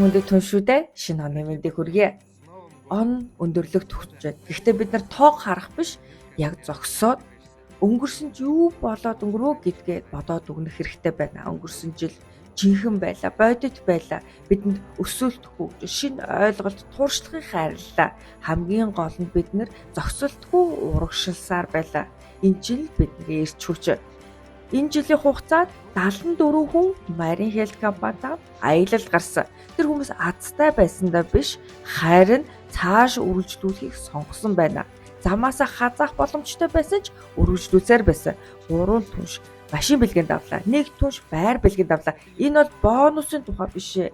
хүндэт түншүүдээ шинэ оны мэндийг хүргье. Он өндөрлөгт хүрч байна. Гэхдээ бид нар тоог харах биш, яг зогсоод өнгөрсөн ч юу болоод өнгөрөө гэдгээ бодоод өгнөх хэрэгтэй байна. Өнгөрсөн жил жинхэнэ байлаа, бодит байлаа. Бидэнд өсөлт хөгжил, шинэ ойлголт, туршлагын хайрлаа. Хамгийн гол нь бид нар зогсолтгүй урагшилсаар байлаа. Энэ жил бидний эрч хүч. Энэ жилийн хугацаанд 74 хүн Marine Health компанитай аялалд гарсан. Тэр хүмүүс азтай байсандаа биш, харин цааш үргэлжлүүлэхийг сонгосон байна. Замаасаа хазаах боломжтой байсан ч үргэлжлүүлсээр байсан. 3 түнш машин бэлгэнд авлаа. 1 түнш байр бэлгэнд авлаа. Энэ бол бонусын тухай биш ээ.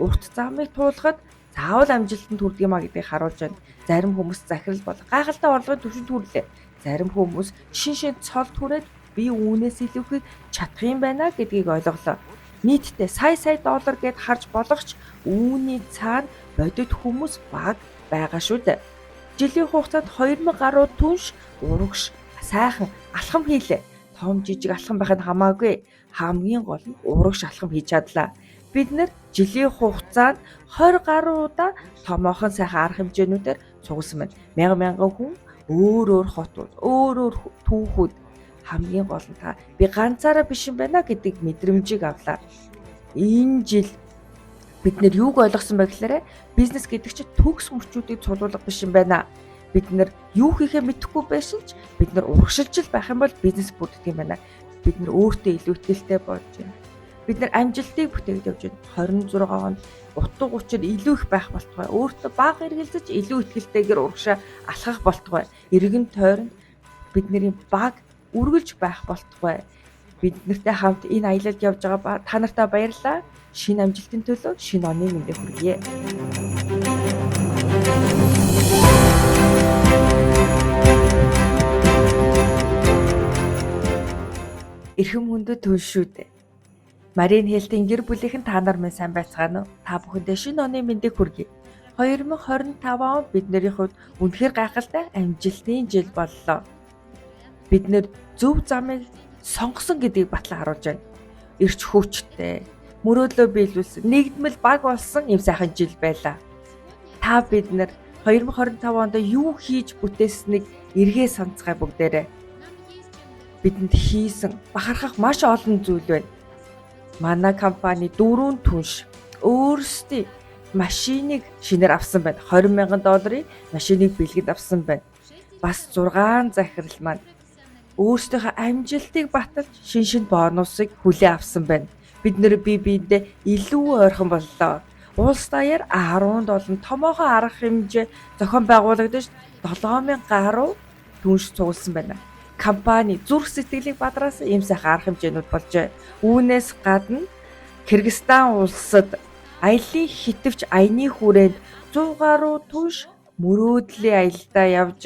Урт замыг туулахад заавал амжилтанд хүрдэг юм а гэдгийг харуулж байна. Зарим хүмүүс захирал бол гайхалтай орлогын түвшинд хүрлээ. Зарим хүмүүс шин цолд хүрээд би үүнээс илүүхийг чадах юм байна гэдгийг ойлголоо. Нийтдээ сая сая доллар гэд харж болох ч үүний цаана бодит хүмүүс баг байгаа шүү дээ. Жилийн хугацаанд 2000 гаруй түнш урагш сайхан алхам хийлээ. Том жижиг алхам байх нь хамаагүй. Хамгийн гол нь урагш алхам хийж чадлаа. Бид нэр жилийн хугацаанд 20 гаруй удаа томоохон сайхан арга хэмжээнүүдээр цугласан байна. Мянган мянган хүн өөр өөр хотууд, өөр өөр түүхүүд, хамгийн гол нь та би ганцаараа биш юм байна гэдэг мэдрэмжийг авлаа. Энэ жил бид нэр юуг ойлгосон бэ гэхээр бизнес гэдэг чинь төгс мөчүүдийг цуглуулга биш юм байна. Бид нэр юу хийхээ мэдэхгүй байсан ч бид нэр урагшилж л байх юм бол бизнес бүрддэг юм байна. Бид нэр өөртөө илүү итгэлтэй болж байна. Бид нэр амжилтыг бүтээгээд явж байна. 26 онд утга учир илүү их байх болтугай. Өөртөө бага эргэлзэж илүү итгэлтэйгээр урагшаа алхах болтугай. Эргэн тойронд бидний баг үргэлж байх болтугай. Бид нартай хамт энэ аялалд явж байгаа та нартай баярлалаа. Шинэ амжилтын төлөө шинэ оны мэндийг хүргье. Эрхэм хүндэт түншүүд. Marine Health-ийн гэр бүлийнхэн та нар минь сайн байцгаана уу? Та бүхэндээ шинэ оны мэндийг хүргье. 2025 он бидний хувьд үнэхээр гайхалтай амжилтын жил боллоо. Бид нэр зөв замыг сонгосон гэдгийг батлан харуулж байна. Эрч хүчтэй, мөрөөдлөө биелүүлсэн, нэгдмэл баг болсон юм сайхан жил байлаа. Та бид нар 2025 онд юу хийж бүтээснийг эргээ санацгаая бүгдээрээ. Бидэнд хийсэн бахархах маш олон зүйл байна. Манай компани 4 түнш өөрсдийн машиныг шинээр авсан байна. 20,000 долларын машиныг бэлгэнд авсан байна. Бас 6 захирал маань өөрсдийнхөө амжилтыг баталж шин бонусыг хүлээн авсан байна. Бид нэр бие биендээ илүү ойрхон боллоо. Улс даяар 17 томоохон арга хэмжээ зохион байгуулагдаж 7000 гаруй түнш цугласан байна. Компани зүрх сэтгэлийг бадраасан ийм сайхан арга хэмжээнүүд болжээ. Үүнээс гадна Кыргызстан улсад аяллаа хитвч аяны хүрээнд 100 гаруй түнш мөрөөдлийн аялалдаа явж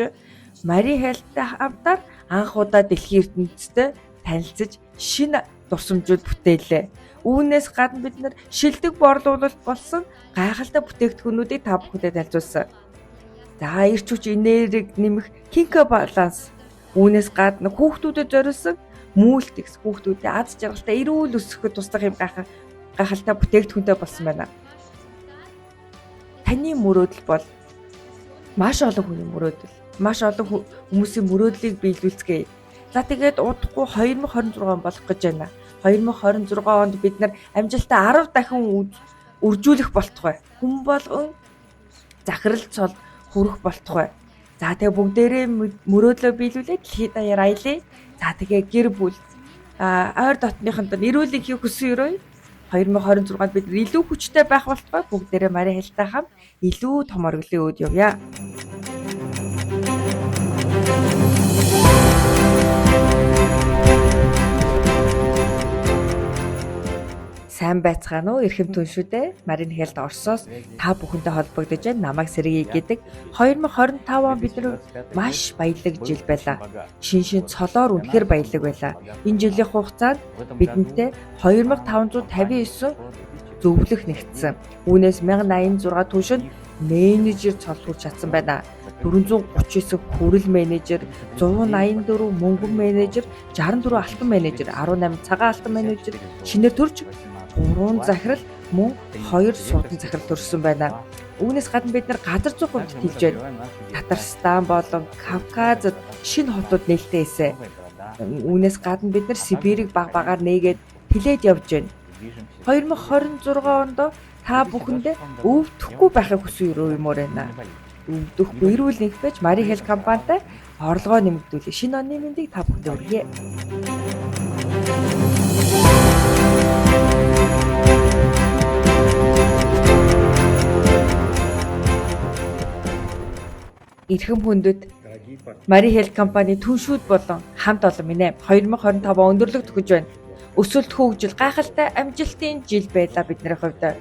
Marine Health-тай хамтаар анх удаа дэлхийн ертөнцтэй танилцаж шинэ дурсамжууд бүтээлээ. Үүнээс гадна бид нар шилдэг борлуулалт болсон гайхалтай бүтээгдэхүүнүүдийг та бүхэндээ танилцуулсан. За эрч хүч энерги нэмэх Kinko баланс. Үүнээс гадна хүүхдүүдэд зориулсан Multix хүүхдүүдэд аз жаргалтай эрүүл өсөхөд туслах юм гайхалтай бүтээгдэхүүнтэй болсон байна. Таны мөрөөдөл бол маш олон хүний мөрөөдөл. Маш олон хүмүүсийн мөрөөдлийг биелүүлцгээе. За тэгээд удахгүй 2026 он болох гэж байна. 2026 онд бид нар амжилтаа 10 дахин үржүүлэх болтугай. Хүн болгон захирал цол хүрэх болтугай. За тэгээ бүгдээрээ мөрөөдлөө биелүүлээд дэлхийд даяар аялъя. За тэгээ гэр бүл ойр дотныхонд эрүүл энхийг хүсэн өрөөе. 2026 онд бид илүү хүчтэй байх болтугай. Бүгдээрээ Marine Health-тай хамт илүү том оргилын өөд явъя. Сайн байцгаана уу эрхэм түншүүдээ. Marine Health Оросоос та бүхэнтэй холбогдож байна. Намайг Сэргий гэдэг. 2025 он бидний маш баялаг жил байлаа. Шин цолоор үнэхээр баялаг байлаа. Энэ жилийн хугацаанд бидэнтэй 2559 зөвлөх нэгдсэн. Үүнээс 1086 түншинд менежер цол хүрч чадсан байна. 439 хүрэл менежер, 184 мөнгөн менежер, 64 алтан менежер, 18 цагаан алтан менежер шинээр төрж 3 захирал Мөн 2 суудан захирал төрсөн байна. Үүнээс гадна бид нар газар зүйн хувьд тэлж байна. Татарстан болон Кавказад шинэ хотууд нээлттэй хийсэн. Үүнээс гадна бид нар Сибирийг баг багаар нээгээд тэлээд явж байна. 2026 онд та бүхэндээ өвдөхгүй байхыг хүсэн юмор байна. Өвдөхгүй эрүүл энх байж Mari Health компанитай орлогоо нэмэгдүүлээ. Шинэ оны мэндийг та бүхэндээ хүргье. Эрхэм хүндэт Mari Health компани түншүүд болон хамт олон минь ээ 2025 он өндөрлөг төхөж байна. Өсөлт хөгжил гайхалтай амжилтын жил байлаа бидний хувьд.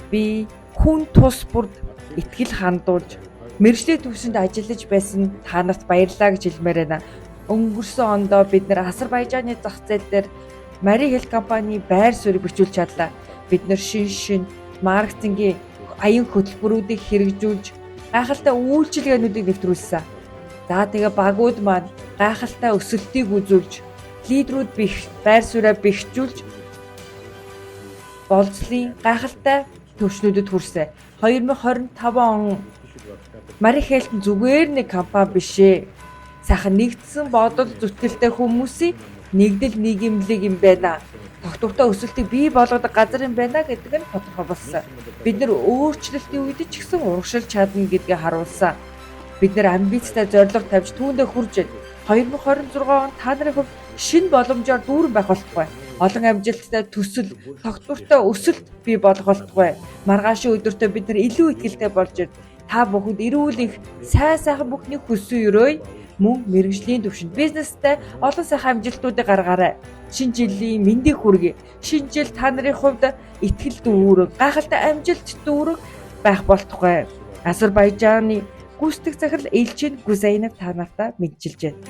Би хүн тус бүрд итгэл хандуулж мэргэжлийн түвшинд ажиллаж байсан та нарт баярлалаа гэж хэлмээр байна. Өнгөрсөн ондоо бид нар Азербайджаны зах зээл дээр Mari Health компани байр суурийг бичүүлж чадлаа. Бид нар шин маркетингийн аян хөтөлбөрүүдийг хэрэгжүүлж гайхалтай үйлчилгээнүүдийг нэвтрүүлсэн. За тэгээ багууд маань гайхалтай өсөлтийг үзүүлж, лидерүүд байр сууриа бэхжүүлж болцлын гайхалтай төвшнүүдэд хүрсэн. 2025 он Mari Health нь зүгээр нэг компани биш ээ. Сайхан нэгдсэн бодол зүтгэлтэй хүмүүсийн нэгдэл нийгэмлэг юм байна. Тогтвортой өсөлтийг бий болгодог газар юм байна гэдэг нь тодорхой болсон. Бид нар өөрчлөлтийн үед ч гэсэн урагшилж чадна гэдгээ харуулсан. Бид нар амбицтай зорилго тавьж түүндээ хүрж байна. 2026 он та нарын хувьд шинэ боломжоор дүүрэн байх болтугай. Олон амжилттай төсөл, тогтвортой өсөлт бий болох болтугай. Маргаашийн өдөртөө бид нар илүү итгэлтэй болж байна. Та бүхэнд эрүүл энх, сайн сайхан бүхний хүссэн өрөөе. Мөн мэргэжлийн түвшинд бизнестэй олон сайхан амжилтуудыг гаргаарай. Шинэ жилийн мэндийг хүргэе. Шинэ жил та нарын хувьд итгэл дүүрэн, гайхалтай амжилт дүүрэн байх болтугай. Азербайджаны гүйцэтгэх захирал Элчин Гүзайнов та нартаа мэдчилж байна.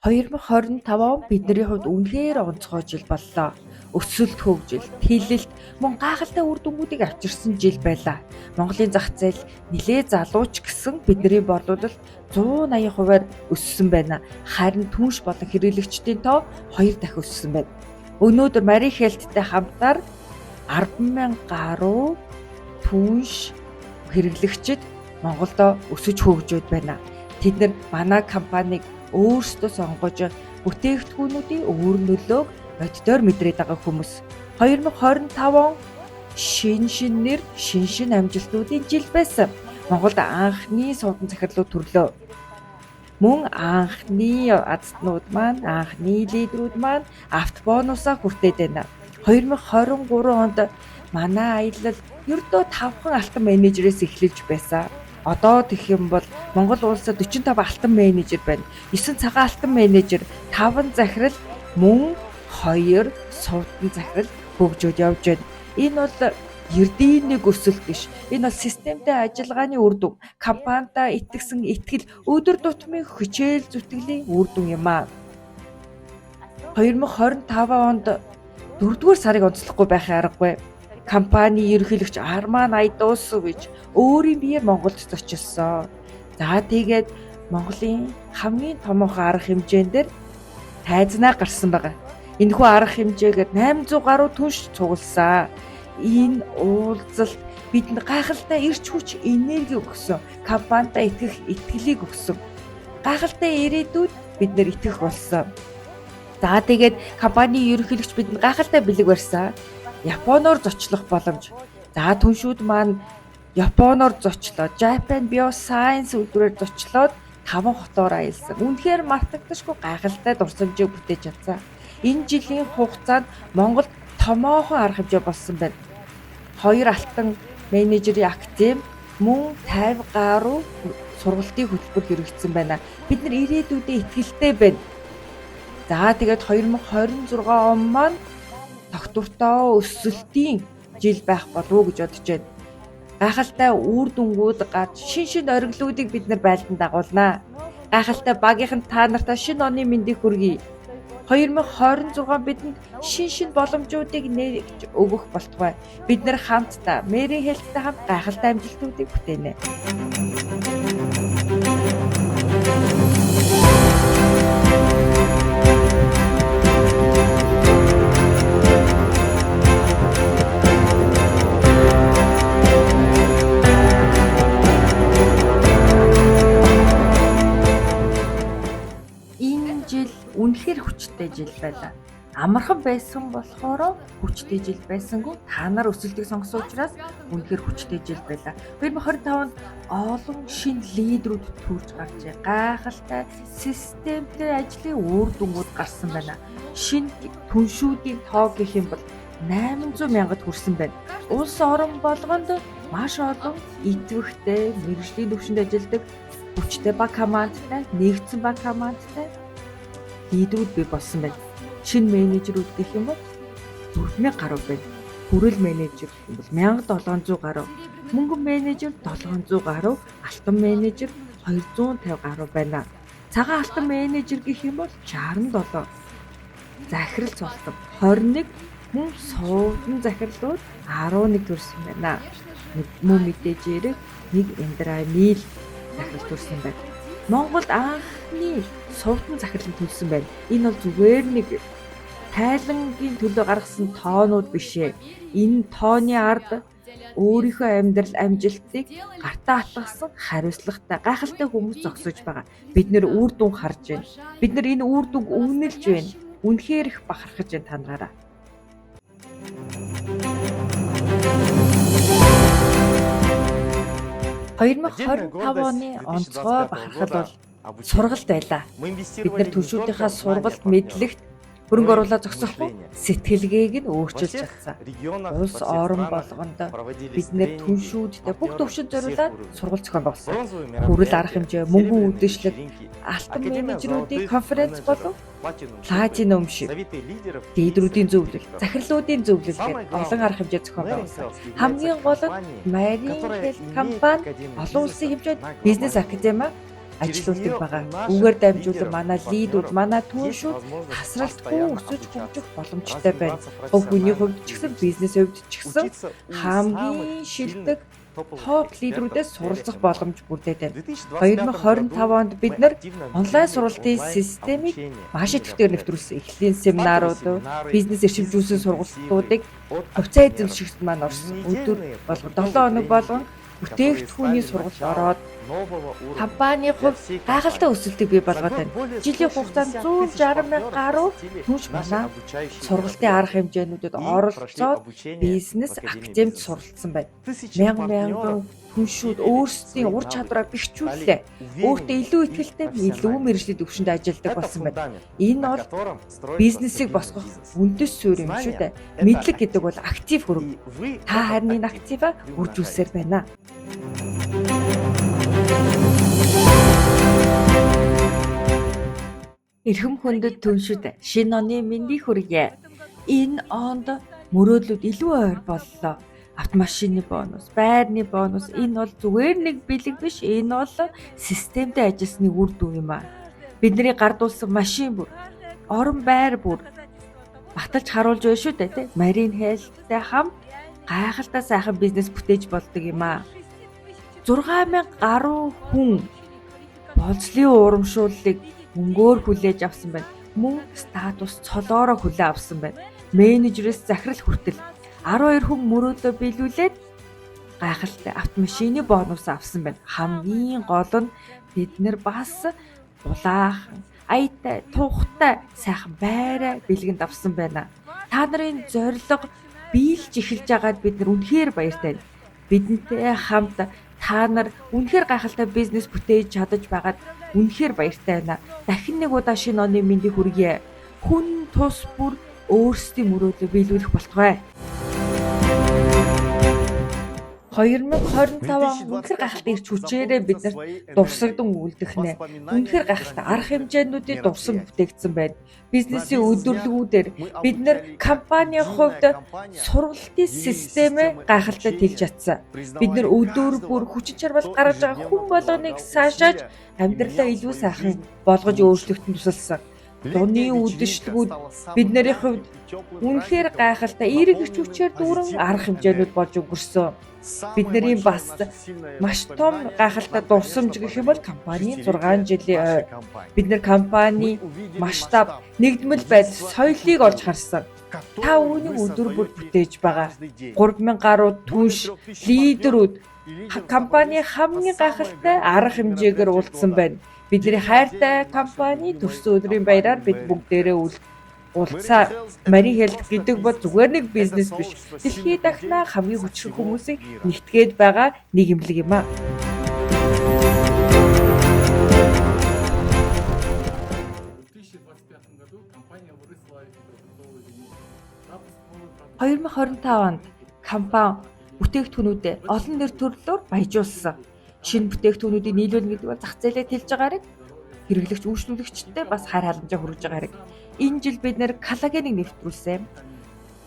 2025 он бидний хувьд үнэхээр онцгой жил боллоо. Өсөлт хөгжил, тэлэлт, мөн гайхалтай үр дүнгуудыг авчирсан жил байлаа. Монголын зах зээл нэлээд залуу ч гэсэн бидний борлуулалт 180%-аар өссөн байна. Харин түнш болон хэрэглэгчдийн тоо 2 дахин өссөн байна. Өнөөдөр Mari Health-тэй хамтаар 10,000 гаруй түнш хэрэглэгчид Монголдо өсөж хөгжөөд байна. Тэд нар манай компанийг өөрсдөө сонгож бүтээгдэхүүнүүдийн өөр нөлөөг боддоор мэдрээд байгаа хүмүүс. 2025 он шин шинээр шин амжилтуудын жил байсан. Монголд анхны суудан захирлууд төрлөө. Мөн анхны азтнууд маань, анхны лидерүүд маань автобонусаа хүртээд байна. 2023 онд манай аялал ердөө 5 алтан менежерээс эхлэж байсан. Одоо тэгэх юм бол Монгол улсад 45 алтан менежер байна. 9 цагаан алтан менежер, 5 захирал, мөн 2 сувдан захирал хөгжөөд явж байна. Энэ бол ердийн нэг өсөлт биш. Энэ бол системтэй ажиллагааны үр дүн, компанитай итгэсэн итгэл, өдөр тутмын хичээл зүтгэлийн үр дүн юм аа. 2025 онд 4-р сарыг онцлохгүй байхын аргагүй. Компани ерөнхийлөгч Арман Айдусович өөрийн биеэр Монголд зочилсон. За тэгээд Монголын хамгийн томоохон арга хэмжээн дээр тайзнаа гарсан байгаа. Энэхүү арга хэмжээгээр 800 гаруй түнш цугласан. Энэ уулзалт бидэнд гайхалтай эрч хүч, энерги өгсөн. Компанитай итгэх итгэлийг өгсөн. Гайхалтай ирээдүйд бид нэр итгэх болсон. За тэгээд компани ерөнхийлөгч бидэнд гайхалтай бэлэг барьсан. Японоор зочлох боломж. За түншүүд маань Японоор зочлоод, Japan Bioscience үйлдвэрээр зочлоод 5 хотоор аялсан. Үнэхээр мартагдашгүй гайхалтай дурсамжийг бүтээж чадсан. Энэ жилийн хугацаанд Монголд томоохон арга хэмжээ болсон байна. 2 алтан менежерийн академи мөн 50 гаруй сургалтын хөтөлбөр хэрэгжсэн байна. Бид нар ирээдүйдээ итгэлтэй байна. За тэгээд 2026 он маань тогтвортой өсөлтийн жил байх болов уу гэж бодож байна. Гайхалтай үр дүнгууд гарч шин ориглуудыг бид нар байлдан дагуулнаа. Гайхалтай багийнхан та нартаа шинэ оны мэндийг хүргэе. 2026 бидэнд шин боломжуудыг нээж өгөх болтугай. Бид нар хамтдаа Mary Health-тэй хамт гайхалтай амжилтуудыг бүтээнэ. Энэ жил үнэхээр хүчтэй жил байлаа. Амархан байсан болохоор хүчтэй жил байсангүй, та нар өсөлтийг сонгосон учраас үнэхээр хүчтэй жил байлаа. 2025 онд олон шинэ лидерүүд төрж гарчээ. Гайхалтай системтэй ажлын үр дүнгууд гарсан байна. Шинэ түншүүдийн тоо гэх юм бол 800 мянгад хүрсэн байна. Улс орон болгонд маш олон идэвхтэй мэргэжлийн түвшинд ажилладаг хүчтэй баг командтай, нэгдсэн баг командтай лидерүүд бий болсон байна. Шинэ менежерүүд гэх юм бол 4000 гаруй байна. Хүрэл менежер гэх юм бол 1700 гаруй. Мөнгөн менежер 700 гаруй, алтан менежер 250 гаруй байна. Цагаан алтан менежер гэх юм бол 67. Захирал цолтон 21, мөн сувдан захирлууд 11 төрсэн байна. Мөн мэдээж хэрэг нэг Индрамил захирал төрсэн байна. Монголд анхны сувдан захирал төлсөн байна. Энэ бол зүгээр нэг тайлангийн төлөө гаргасан тоонууд биш ээ. Энэ тооны ард өөрийнхөө амьдрал амжилтыг гартаа атгасан хариуцлагатай гайхалтай хүмүүс зогсож байгаа. Бид нэр үр дүн харж байна. Бид нар энэ үр дүнг үнэлж байна. Үнэхээр их бахархаж байна та нараараа. 2025 оны онцгой бахархал бол сургалт байлаа. Бид нар түншүүдийнхаа сургалт мэдлэгт хөрөнгө оруулаад зогсохгүй сэтгэлгээг нь өөрчилж чадсан. Улс орон болгонд бид нэр түншүүдтэй бүх төвшөнд зориулаад сургалт зохион байгуулсан. Хүрэл арга хэмжээ, мөнгөн үдшилэг, алтан менежерүүдийн конференц болов платинум шиг лидерүүдийн зөвлөл, захирлуудын зөвлөл гэх олон арга хэмжээ зохион байгуулсан. Хамгийн гол нь Marine Health компани олон улсын хэмжээнд бизнес академи ажилуулдаг байгаа. Үүгээр дамжуулан манай лидүүд, манай түншүүд тасралтгүй өсөж хөгжих боломжтой байна. Хувь хүний хувьд ч гэсэн, бизнесийн хувьд ч гэсэн хамгийн шилдэг топ лидерүүдээс суралцах боломж бүрдээд байна. 2025 онд бид нар онлайн сургалтын системийг маш идэвхтэйгээр нэвтрүүлсэн. Эхлэлийн семинарууд, бизнес эрчимжүүлсэн сургалтуудыг хувьцаа эзэмшигчид маань орсон. Өдөр болгон 7 хоног болгон бүтээгдэхүүний сургалт ороод компани хувь гайхалтай өсөлтийг бий болгоод байна. Жилийн хугацаанд 160 мянга гаруй түнш манай сургалтын арга хэмжээнүүдэд оролцоод бизнес академид суралцсан байна. Мянган мянган түншүүд өөрсдийн ур чадвараа бэхжүүллээ. Өөртөө илүү итгэлтэй, илүү мэргэжлийн түвшинд ажилладаг болсон байна. Энэ бол бизнесийг босгох үндэс суурь юм шүү дээ. Мэдлэг гэдэг бол актив хөрөнгө. Та харин энэ активаа үржүүлсээр байна. Эрхэм хүндэт түншүүд, шинэ оны мэндийг хүргье. Энэ онд мөрөөдлүүд илүү ойр боллоо. Автомашины бонус, байрны бонус, энэ бол зүгээр нэг бэлэг биш, энэ бол системтэй ажилласны үр дүн юм аа. Бидний гардуулсан машин бүр, орон байр бүр баталж харуулж байна шүү дээ, тэ? Marine Health-тэй хамт гайхалтай сайхан бизнес бүтээж болдог юм аа. 6000 гаруй хүн болцлын урамшууллыг мөнгөөр хүлээж авсан байна. Мөн статус цолоороо хүлээн авсан байна. Менежерээс захирал хүртэл 12 хүн мөрөөдөө биелүүлээд гайхалтай автомашины бонус авсан байна. Хамгийн гол нь бид нар бас булаахан, аятай, тухтай сайхан байраа бэлгэнд авсан байна. Та нарын зорилго биелж эхэлж байгаад бид нар үнэхээр баяртай байна. Бидэнтэй хамт та нар үнэхээр гайхалтай бизнес бүтээж чадаж байгаад үнэхээр баяртай байна. Дахин нэг удаа шинэ оны мэндийг хүргье. Хүн тус бүр өөрсдийн мөрөөдлөө биелүүлэх болтугай. 2025 он үнэхээр гайхалтай ирч хүчээрээ бид нарт дурсагдан үлдэх нэ. Үнэхээр гайхалтай арга хэмжээнүүдийн дурсан бүтээгдсэн байна. Бизнесийн өдөрлгүүдээр бид нар компанийн хувьд сургалтын системээ гайхалтай тэлж чадсан. Бид нар өдөр бүр хүчин чармаал гаргаж байгаа хүн болгоныг сайшааж амьдралаа илүү сайхан болгож өөрчлөхөд тусалсан. Зуны үдэшлэгүүд бидний хувьд үнэхээр гайхалтай эерэг эрч хүчээр дүүрэн арга хэмжээнүүд болж өнгөрсөн. Бидний бас маш том гайхалтай дурсамж гэх юм бол компанийн 6 жилийн ой. Бид нэр компани масштаб, нэгдмэл байдал, соёлыг олж харсан. Та үүнийг өдөр бүр бүтээж байгаа. 3000 гаруй түнш, лидерүүд компани хамгийн гайхалтай арга хэмжээгээр уулзсан байна. Бидний хайртай компани төрсөн өдрийн баяраар бид бүгдээрээ уулзсан. Marine Health гэдэг бол зүгээр нэг бизнес биш. Дэлхийд дахнаа хамгийн хүчрэх хүмүүсийг нэгтгээд байгаа нийгэмлэг юм аа. В 2025 онд компани бүтээгдэхүүнүүдээ олон нэр төрлөөр баяжуулсан. Шинэ бүтээгдэхүүнүүдийг нийлүүлнэ гэдэг бол зах зээлээ тэлж байгаа хэрэг, хэрэглэгч үйлчлүүлэгчдэд бас хайр халамжаа хүргэж байгаа хэрэг. Энэ жил бид нэр коллагенийг нэвтрүүлсэн.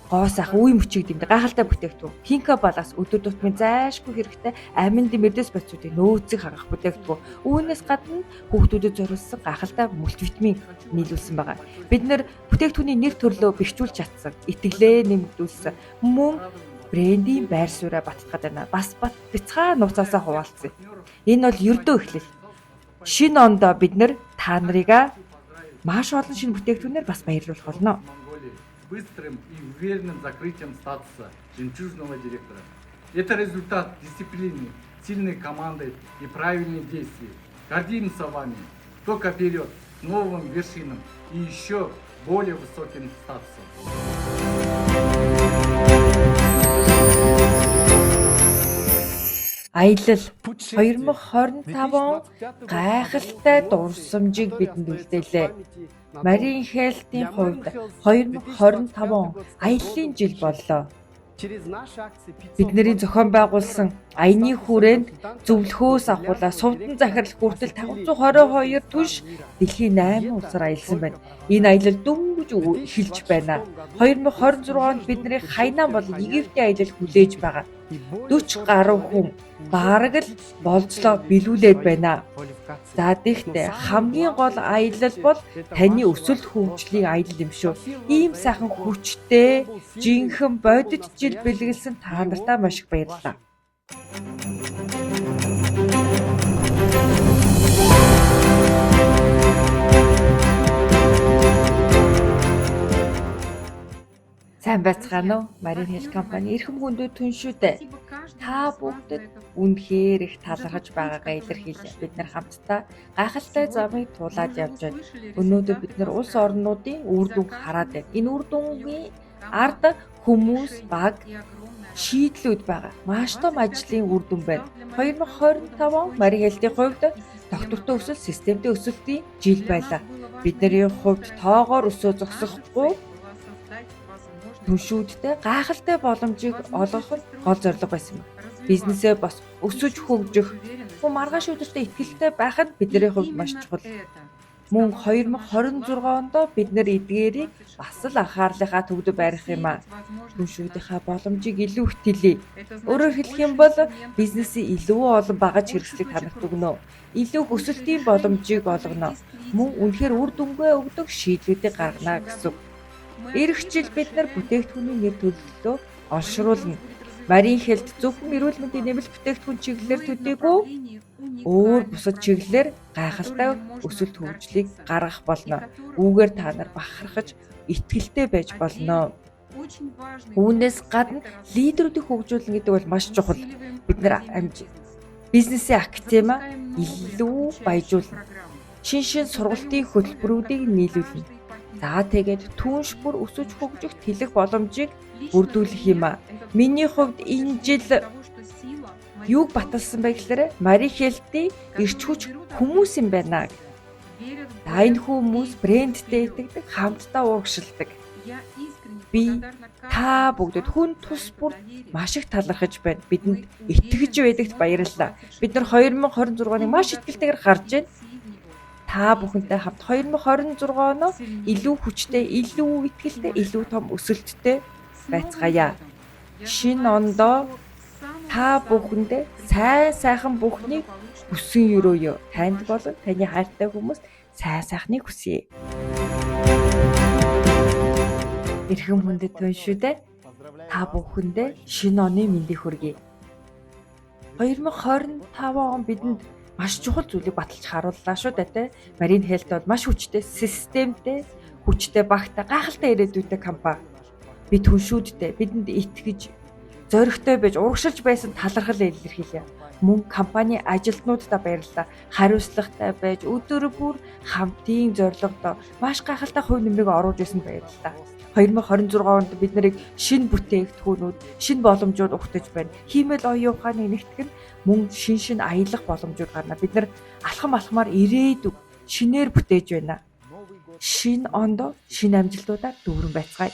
Гоо сайхан үе мөчийг дэмдэг гайхалтай бүтээгдэхүүн. Хинка балаас өдөр тутмын зайлшгүй хэрэгтэй амин дэмэрдэс бодисуудыг нөөцийг хангах бүтээгдэхүүн. Үүнээс гадна хүүхдүүдэд зориулсан гайхалтай мультивитамин нийлүүлсэн байгаа. Бид нэр бүтээгдэхүүний нэр төрлөө бэхжүүлж чадсан. Итгэлээ нэмэгдүүлсэн. Мөн брендийн байр сууриа баттгаад байна. Бас бяцхан нууцаасаа хуваалцъя. Энэ бол ердөө эхлэл. Шинэ ондоо бид нэр та нарыгаа маш олон шинэ бүтээгдэхүүнээр бас баярлуулах болно. Быстрым и уверенным закрытием статуса жемчужного директора. Это результат дисциплины, сильной команды и правильных действий. Гордимся вами. Только вперед, к новым вершинам и еще более высоким статусом. Аялал 2025 он гайхалтай дурсамжийг бидэнд үлдээлээ. Marine Health-ийн хувьд 2025 он аяллын жил боллоо. Бидний зохион байгуулсан аяны хүрээнд зөвлөхөөс авахуулаа сувдан захирал хүртэл 522 түнш дэлхийн 8 улсаар аялсан байна. Энэ аялал дөнгөж эхэлж байна. 2026 онд бидний Хайнан болон Египтийн аялал хүлээж байгаа. 40 гаруй хүн бараг л болзлоо биелүүлээд байна. За тэгтээ хамгийн гол аялал бол таны өсөлт хөгжлийн аялал юм шүү. Ийм сайхан хүчтэй, жинхэнэ бодит жил бэлгэлсэн та нартаа маш их баярлалаа. Сайн байцгаана уу? Marine Health компани эрхэм хүндэт түншүүд та бүгдэд үнэхээр их талархаж байгаагаа илэрхийлье. Бид нар хамтдаа гайхалтай замыг туулаад явж байна. Өнөөдөр бид нар улс орнуудын үр дүнг хараад байна. Энэ үр дүнгийн ард хүмүүс, баг, шийдлүүд байгаа. Маш том ажлын үр дүн байна. 2025 он Marine Health-ийн хувьд тогтвортой өсөлт, системтэй өсөлтийн жил байлаа. Бидний хувьд тоогоор өсөө зогсохгүй түншүүдтэй гайхалтай боломжийг олгох нь гол зорилго байсан юм. Бизнесээ бас өсөж хөгжих, мөн маргааш өдөртөө итгэлтэй байх нь бидний хувьд маш чухал. Мөн 2026 онд бид нэр эдгээрийг бас л анхаарлынхаа төвд барих юм аа. Түншүүдийнхаа боломжийг илүү хөтөлье. Өөрөөр хэлэх юм бол бизнесийн илүү олон багаж хэрэгслийг танагт өгнө. Илүү их өсөлтийн боломжийг олгоно. Мөн үнэхээр үр дүнгээ өгдөг шийдлүүдийг гаргана гэсэн үг. Ирэх жил бид нар бүтээгдэхүүний нэр төлөлтөө олшруулна. Marine Health зөвхөн эрүүл мэндийн нэмэлт бүтээгдэхүүн чиглэлээр төдийгүй өөр бусад чиглэлээр гайхалтай өсөлт хөгжлийг гаргах болно. Үүгээр та нар бахархаж итгэлтэй байж болно. Үүнээс гадна лидерүүдийг хөгжүүлнэ гэдэг бол маш чухал. Бид нар бизнесийн академи илүү баяжуулна. Шин шин сургалтын хөтөлбөрүүдийг нийлүүлнэ. За тэгээд түнш бүр өсөж хөгжих тэлэх боломжийг бүрдүүлэх юм аа. Миний хувьд энэ жил юуг баталсан бэ гэхээр Marine Health-ийн эрч хүч хүмүүс юм байна. За энэ хүмүүс брэндтэй итгэдэг, хамтдаа урагшилдаг. Би та бүгдэд хүн тус бүр маш их талархаж байна. Бидэнд итгэж байдагт баярлалаа. Бид нар 2026 оныг маш итгэлтэйгээр гарч байна. Та бүхэнтэй хамт 2026 оноо илүү хүчтэй, илүү итгэлтэй, илүү том өсөлттэй байцгаая. Шинэ ондоо та бүхэндээ сайн сайхан бүхнийг хүсэн өрөөе. Танд болон таны хайртай хүмүүст сайн сайхныг хүсье. Эрхэм хүндэт түншүүдээ, та бүхэндээ шинэ оны мэндийг хүргэе. 2025 он бидэнд маш чухал зүйлийг баталж харууллаа шүү дээ, тэ. Marine Health бол маш хүчтэй системтэй, хүчтэй багтай, гайхалтай ирээдүйтэй компани. Би түншүүдтэй бидэнд итгэж, зоригтой байж урагшилж байсан талархал илэрхийлье. Мөн компани ажилтнуудаа баярлалаа. Хариуцлагатай байж өдөр бүр хамтын зорилгодоо маш гайхалтай хувь нэмрийг оруулж ирсэнд баярлалаа. 2026 онд бид нарыг шинэ бүтээгдэхүүнүүд, шинэ боломжууд угтаж байна. Хиймэл оюун ухааны нэгтгэх нь мөн шинэ шинэ аялах боломжууд гарна. Бид нар алхам алхмаар ирээдүйг шинээр бүтээж байна. Шинэ онд шинэ амжилтуудаар дүүрэн байцгаая.